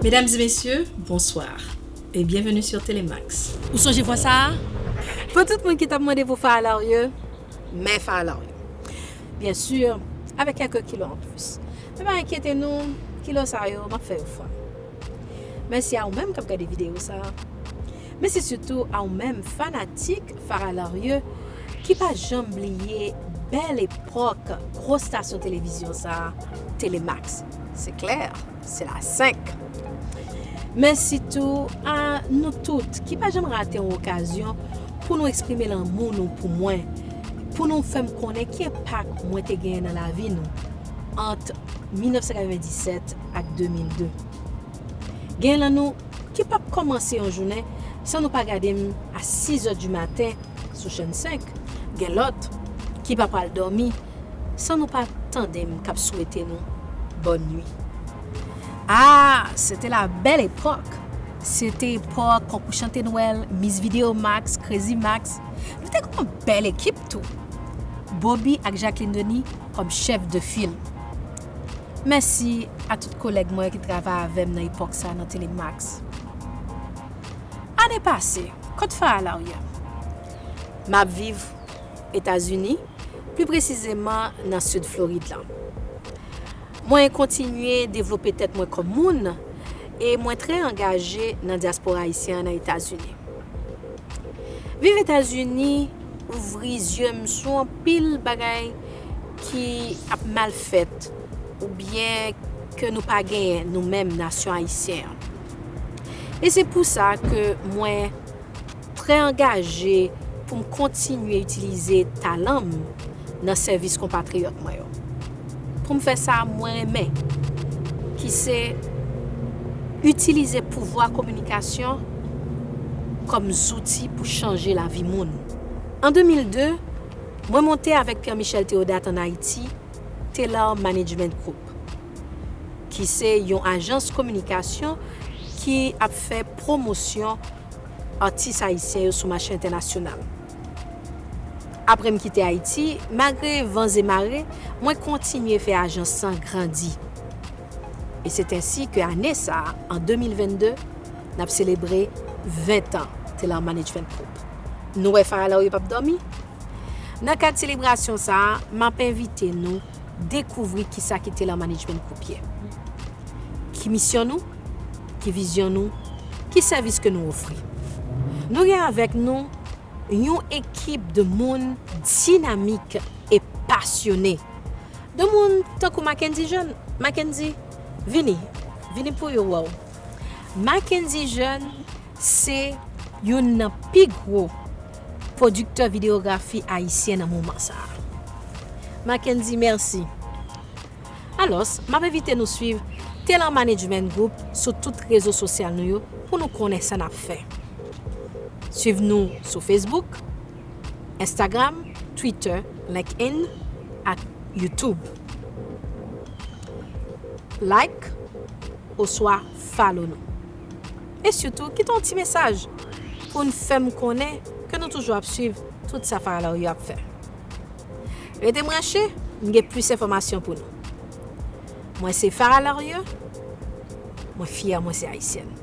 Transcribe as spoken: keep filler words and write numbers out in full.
Mesdames et messieurs, bonsoir et bienvenue sur Telemax. Ou sonje vwa sa a? Pou tout moun ki t ap mande pou Farah Larieux, men Farah Larieux. Byen si, avèk kèlke kilo an plis. Men pa enkyete nou, kilo sa yo, m ap fè yo fonn. Mèsi a ou menm k ap gade videyo sa a. Mèsi sitou a ou menm, fanatik Farah Larieux, ki pa janm bliye bèl epòk gwo estasyon televizyon sa a, Telemax. Se klè, se la senk. Mèsi tou a nou tout ki pa janm rate yon okazyon pou nou eksprime lanmou nou pou mwen, pou nou fè m konnen ki enpak mwen te genyen nan lavi nou ant mil nèf san katrevenndisèt ak de mil de. Gen lan nou ki p ap kòmanse yon jounen san nou pa gade m a sizè di maten sou chèn senk. Gen lòt ki pa pral dòmi san nou pa tande m k ap swete nou bòn nwi. Ah, se te la bèl epòk. Se te epòk konkou chante Nwèl, Miss Video Max, Crazy Max. Nou te gen yon bèl ekip tou. Bobby ak Jacqueline Denis kòm chèf de fil. Mèsi a tout kolèg mwen ki travay avè m nan epòk sa a nan Telemax. Ane pase, kot Farah Larieux? M ap viv Etazini, pli presizeman nan sid Florid lan. Mwen kontinye devlope tèt mwen kòm moun e mwen trè angaje nan dyaspora ayisyen an nan Etazini. Viv Etazini ouvri zye m sou anpil bagay ki ap mal fèt oubyen ke nou pa genyen nou menm nasyon ayisyen an. E se pou sa ke mwen trè angaje pou m kontinye itilize talan m nan sèvis konpatriyòt mwen yo. Pou m fè sa mwen renmen, ki se itilize pouvwa kominikasyon kòm zouti pou chanje lavi moun. An de mil de, mwen monte avèk Pierre Michel Théodat ann Ayiti, Taylor Management Group, ki se yon ajans kominikasyon ki ap fè pwomosyon atis ayisyen yo sou mache entènasyonal. Apre m kite Ayiti, malgre van e mare, mwen kontinye fè ajans lan grandi. E se ensi ke ane sa a, an de mil vennde, n ap selebre ven tan Taylor Management Group. Nou wè Farah Larieux p ap dòmi? Nan kad selebrasyon sa a, m ap envite nou dekouvri kisa ki Taylor Management Group ye. Ki misyon nou? Ki vizyon nou? Ki sèvis ke nou ofri? Nou gen avèk nou yon ekip de moun dinamik e pasyone. De moun tankou Mackendy Jeune. Mackendy, vini. Vini pou yo wè w. Mackendy Jeune se youn nan pi gwo pwodiktè videyografi ayisyen nan moman sa a. Mackendy, mèsi. Alòs, m ap envite nou swiv Taylor Management Group sou tout rezo sosyal nou yo pou nou konnen sa n ap fè. Swiv nou sou Facebook, Instagram, Twitter, LinkedIn ak YouTube. Like oswa follow nou. E sitou, kite yon ti mesaj pou n fè m konnen ke nou toujou ap swiv tout sa Farah Larieux ap fè. Rete branche, m gen plis enfòmasyon pou nou. Mwen se Farah Larieux, mwen fyè mwen se ayisyèn.